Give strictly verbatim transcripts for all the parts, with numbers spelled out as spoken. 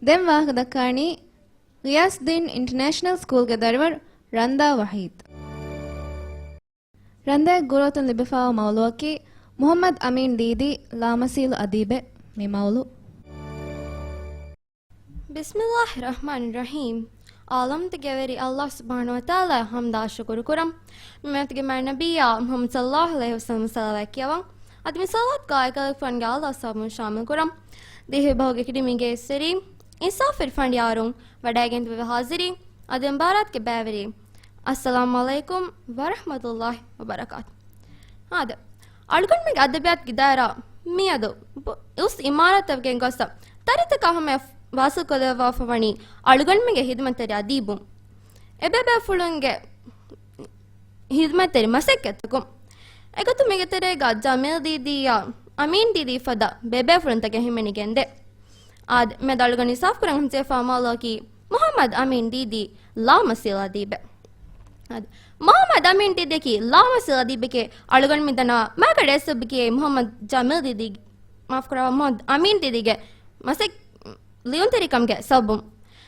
ދެން ވާހަކަ ދައްކާނީ ޣިޔާސްދީން އިންޓަރނޭޝަނަލް ސްކޫލްގެ ދަރިވަރު ރަންދާ ވަހީދު. ރަންދާގެ ގުރުއަތުން ލިބިފާވާ މައުލޫއަކީ މުޙައްމަދު އަމީން ދީދީ ލާމަސީލު އަދީބެއް. މި މައުލޫ. ބިސްމިއްލާހި ރަޙްމާނި ރަޙީމް. ޢާލަމްތަކުގެ ވެރި ﷲ ސުބްޙާނަހޫ ވަތަޢާލާއަށް ޙަމްދާ ޝުކުރު ކުރަން. މި މަތިގެ މާތް ނަބިއްޔާ މުޙައްމަދު ޞައްލައްލާހު ޢަލައިހި ވަސައްލަމަ ޞަލަވާތް ކިޔަވަން. އަދި މި ޞަލަވާތުގައި އެކަލޭގެފާނުގެ އާލާ ޞަޙާބީން ޝާމިލް ކުރަން. ދިވެހި ބަހުގެ ކިޑިމީގެ އިސްވެރީ އިންސާފުވެރި ފަނޑިޔާރުން، ވަޑައިގެން ތިބެވި ޙާޟިރީން، އަދި މުބާރާތުގެ ބައިވެރިން، އައްސަލާމު ޢަލައިކުމް ވަރަޙްމަތުﷲ ވަބަރަކާތު. އާދެ، އަޅުގަނޑުމެންގެ އަދަބިއްޔާތުގެ ދާއިރާ މިއަދު ބު-، އުސް އިމާރާތަށް ގެންގޮސް ތަރިތަކާ ހަމަޔަށް ވާސިލް ކޮށްލައްވާފަ ވަނީ އަޅުގަނޑުމެންގެ ހިދުމަތްތެރި އަދީބުން. އެބޭބޭފުޅުންގެ ހިދުމަތްތެރި މަސައްކަތްތަކުން. އެގޮތުން މީގެ ތެރޭގަ ޖަމީލް ދީދީއާ އަމީން ދީދީ ފަދަ ބޭބޭފުޅުންތަކެއް ހިމެނިގެންދޭ. އާދެ، މިއަދު އަޅުގަނޑު އިންސާފު ކުރަން ހަމަޖެހިފާ މައުލޫއަކީ މުޙައްމަދު އަމީން ދީދީ ލާމަސީލު އަދީބެއް. އާދެ، މުޙައްމަދު އަމީން ދީދީއަކީ ލާމަސީލު އަދީބެކޭ އަޅުގަނޑު މި ދަންނަވާ މާގަޑި އެއް ސަބަބަކީ މުޙައްމަދު ޖަމީލް ދީދީ، މާފު ކުރައްވާ، މުޙައްމަދު އަމީން ދީދީގެ މަސައް-، ލިޔުންތެރިކަމުގެ ސަބަބުން.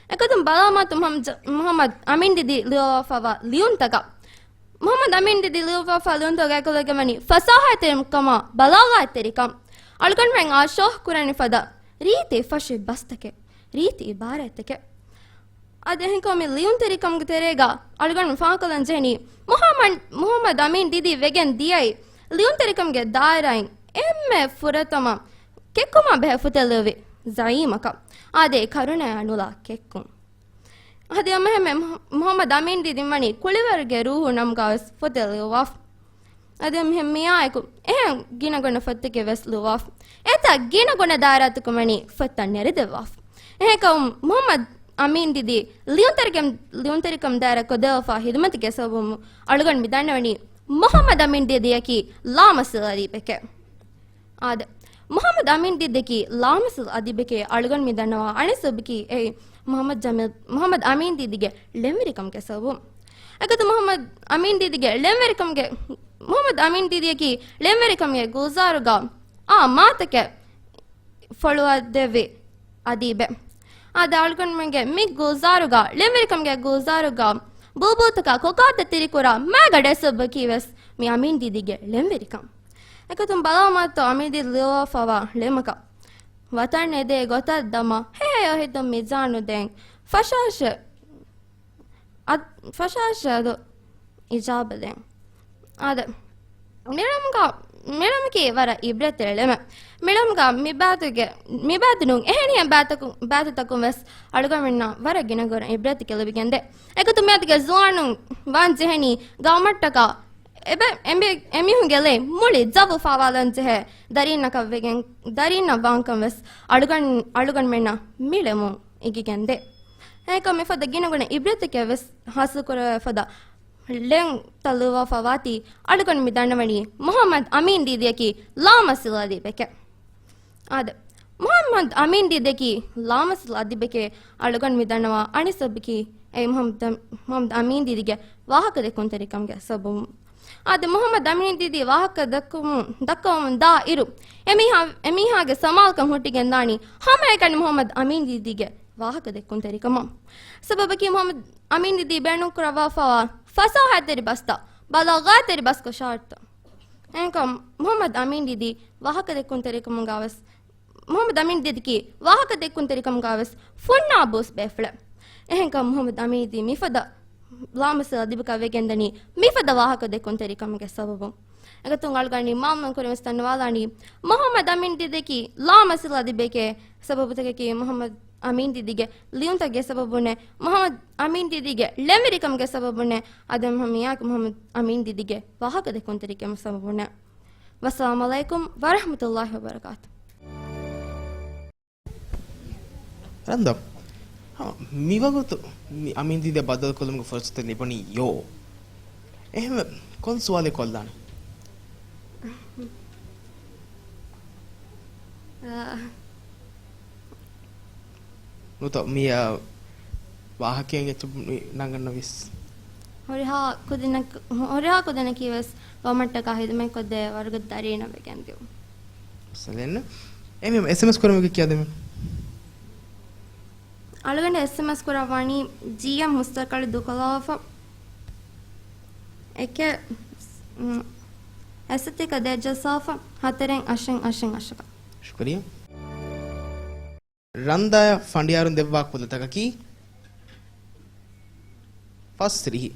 އެގޮތުން ބަލާމާތޯ މުޙައްމަދު ޖަ-، މުޙައްމަދު އަމީން ދީދީ ލިޔުއްވާފައިވާ ލިޔުންތަކަށް. މުޙައްމަދު އަމީން ދީދީ ލިޔުއްވާފައިވާ ލިޔުންތަކުގައި އެކަލޭގެފާނުގެ ވަނީ ފަސާހަތެރިކަމާ، ބަލާޣަތްތެރިކަން، އަޅުގަނޑުމެން އާ ޝޯހު ކުރަނި ފަދަ ރީތި ފަށި ބަސްތަކެއް، ރީތި އިބާރާތްތަކެއް. އަދި އެހެންކަމުން މި ލިޔުންތެރިކަމުގެ ތެރޭގަ އަޅުގަނޑު ފާހަގަކޮށްލަން ޖެހެނީ މުޙައްމަދު، މުޙައްމަދު އަމީން ދީދީ ވެގެން ދިޔައީ ލިޔުންތެރިކަމުގެ ދާއިރާއިން އެންމެ ފުރަތަމަ ކެއްކުމާ ބެހޭ ފޮތެއް ލިޔުއްވި ޒަޢީމަކަށް. އާދެ، ކަރުނައާ ނުލާ ކެއްކުން. އަދި އެހެންވެ މު-، މުޙައްމަދު އަމީން ދީދީ ވަނީ ކުޅިވަރުގެ ރޫޙު ނަމުގަވެސް ފޮތެއް ލިޔުއްވާފަ. އަދި މިހެން މިއާއެކު އެހެން ގިނަގުނަ ފޮތްތަކެއް ވެސް ލިޔުއްވާފަ. އެތާ ގިނަގުނަ ދާއިރާތަކުން ވަނީ ފޮތްތައް ނެރެދެއްވާފަ. އެހެންކަމުން މުޙައްމަދު އަމީން ދީދީ ލިޔުންތެރިކަމް، ލިޔުންތެރިކަމުގެ ދާއިރާއަށް ކޮށްދެއްވާފައިވާ ހިދުމަތުގެ ސަބަބުން އަޅުގަނޑު މި ދަންނަވަނީ މުޙައްމަދު އަމީން ދީދީއަކީ ލާމަސީލު އަދީބެކޭ. އާދެ، މުޙައްމަދު އަމީން ދީދީއަކީ ލާމަސީލު އަދީބެކޭ އަޅުގަނޑު މި ދަންނަވާ އަނެއް ސަބަބަކީ އެއީ މުޙައްމަދު ޖަމީލް، މުޙައްމަދު އަމީން ދީދީގެ ޅެންވެރިކަމުގެ ސަބަބުން. އެގޮތުން މުޙައްމަދު އަމީން ދީދީގެ ޅެންވެރިކަމުގެ، މުޙައްމަދު އަމީން ދީދީއަކީ ޅެންވެރިކަމުގެ ގުލްޒާރުގަ އާ މާތަކެއް ފޮޅުވައިދެއްވި އަދީބެއް. އާދެ، އަޅުގަނޑުމެންގެ މި ގުލްޒާރުގަ، ޅެންވެރިކަމުގެ ގުލްޒާރުގަ ބުލްބުލްތަކާ ކޮކާތައް ތިރިކުރާ މާގަޑި އެއް ސަބަބަކީ ވެސް މި އަމީން ދީދީގެ ޅެންވެރިކަން. އެގޮތުން ބަލާމާތޯ އަމީން ދީދީ ލިޔުއްވާފައިވާ ޅެމަކަށް. ވަތަން އެދޭ ގޮތަށް ދަމާ، ހޭޔޯ ހިތުން މިޒާނު ދޭން. ފަށާށޭ، އަދް-، ފަށާށޭ އަދު އިޖާބަ ދޭން. އާދެ، މިޅެމުގަ، މިޅެމަކީ ވަރަށް އިބްރަތްތެރި ޅެމެއް. މިޅެމުގަ މިބާތުގެ، މިބާތު ނޫން އެހެނިހެން ބާތަކު-، ބާތުތަކުން ވެސް އަޅުގަނޑުމެންނަށް ވަރަށް ގިނަ ގުނަ އިބްރަތްތަކެއް ލިބިގެންދޭ. އެގޮތުން މިއަދުގެ ޒުވާނުން ވާން ޖެހެނީ ގައުމަށްޓަކާ އެބަ-، އެމި-، އެމީހުންގެ ލޭ މުޅި ޖައްވަފައިވާ ލަންޖެހޭ ދަރީންނަކަށް ވެގެން، ދަރީންނަށް ވާންކަން ވެސް އަޅުގަނޑު-، އަޅުގަނޑުމެންނަށް މިޅެމުން އެނގިގެންދޭ. އެހެންކަމުން މިފަދަ ގިނަގުނަ އިބްރަތެކެއް ވެސް ހާސިލް ކުރެވޭ ފަދަ ޅެންތައް ލިޔުއްވާފައިވާތީ އަޅުގަނޑު މި ދަންނަވަނީ މުޙައްމަދު އަމީން ދީދީއަކީ ލާމަސީލު އަދީބެކޭ. އާދެ، މުޙައްމަދު އަމީން ދީދީއަކީ ލާމަސީލު އަދީބެކޭ އަޅުގަނޑު މި ދަންނަވާ އަނެއް ސަބަބަކީ އެއީ މުޙައްމަދު، މުޙައްމަދު އަމީން ދީދީގެ ވާހަކަދެއްކުންތެރިކަމުގެ ސަބަބުން. އާދެ، މުޙައްމަދު އަމީން ދީދީ ވާހަކަ ދައްކަވަމުން، ދައްކަވަމުން ދާ އިރު، އެމީހާ، އެމީހާގެ ސަމާލުކަން ހުއްޓިގެން ދާނީ ހަމައެކަނި މުޙައްމަދު އަމީން ދީދީގެ ވާހަކަދެއްކުންތެރިކަމަށް. ސަބަބަކީ މުޙައްމަދު އަމީން ދީދީ ބޭނުންކުރައްވާފައިވާ ފަސާހަތްތެރި ބަސްތައް، ބަލާޣާތްތެރި ބަސްކޮށާ އަޑުތައް. އެހެންކަމުން މުޙައްމަދު އަމީން ދީދީ ވާހަކަދެއްކުންތެރިކަމުގަ ވެސް، މުޙައްމަދު އަމީން ދީދީ ވާހަކަދެއްކުންތެރިކަމުގަ ވެސް ފުންނާބުސް ބޭފުޅެއް. އެހެންކަމުން މުޙައްމަދު އަމީން ދީދީ މިފަދަ ލާމަސީލު އަދީބަކަށް ވެގެންދަނީ މިފަދަ ވާހަކަދެއްކުންތެރިކަމުގެ ސަބަބުން. އެގޮތުން އަޅުގަނޑު މަޢުލޫމު ކުރިން ވެސް ދަންނަވާލާނީ، މުޙައްމަދު އަމީން ދީދީއަކީ ލާމަސީލު އަދީބެކޭ. ސަބަބުތަކަކީ މުޙައްމަދު އަމީން ދީދީގެ ލިޔުންތަކުގެ ސަބަބުންނޭ، މުޙައްމަދު އަމީން ދީދީގެ ޅެންވެރިކަމުގެ ސަބަބުންނޭ، އަދި މިއާއެކު މުޙައްމަދު އަމީން ދީދީގެ ވާހަކަދެއްކުންތެރިކަމުގެ ސަބަބުންނޭ. ވައްސަލާމު ޢަލައިކުމް ވަރަޙްމަތުﷲި ވަބަރަކާތު. ރަންދާ، ހަމަ މިވަގުތު މި އަމީން ދީދާ ބައްދަލުކޮށްލުމުގެ ފުރުޞަތު ލިބުނީ ޔޯ. އެހެންވެ، ކޮން ސުވާލެއް ކޮށްލާނީ؟ އާ. ނުތަ މި، އާ، ވާހަކައިން އެއްޗެއް ނަގަންނަވީސް. ހުރިހާ ކުދިންނަކަށް، ހުރިހާ ކުދިންނަކީ ވެސް ގައުމަށްޓަކާ ހިދުމަތްކޮށްދޭ ވަރުގަދަ ދަރީންނަށް ވެގެންދިއުން. ސަލެން. އެމީ އެސްއެމްއެސް ކުރަމުގެ ކިޔާދެމެ. އަޅުގަނޑު އެސްއެމްއެސް ކުރައްވަނީ ޖީއެމް ހުސްތަކަޅި ދޫކޮށްލަވާފަ. އެކެއް، އު، އެއްސަތޭކަ ދެއްޖައްސާފަ ހަތަރެއް އަށެއް އަށެއް އަށަކަށް. ޝުކުރިއްޔާ. ރަންދާޔަށް ފަނޑިޔާރުން ދެއްވާ ކުލަތަކަކީ ފަސްރިހި.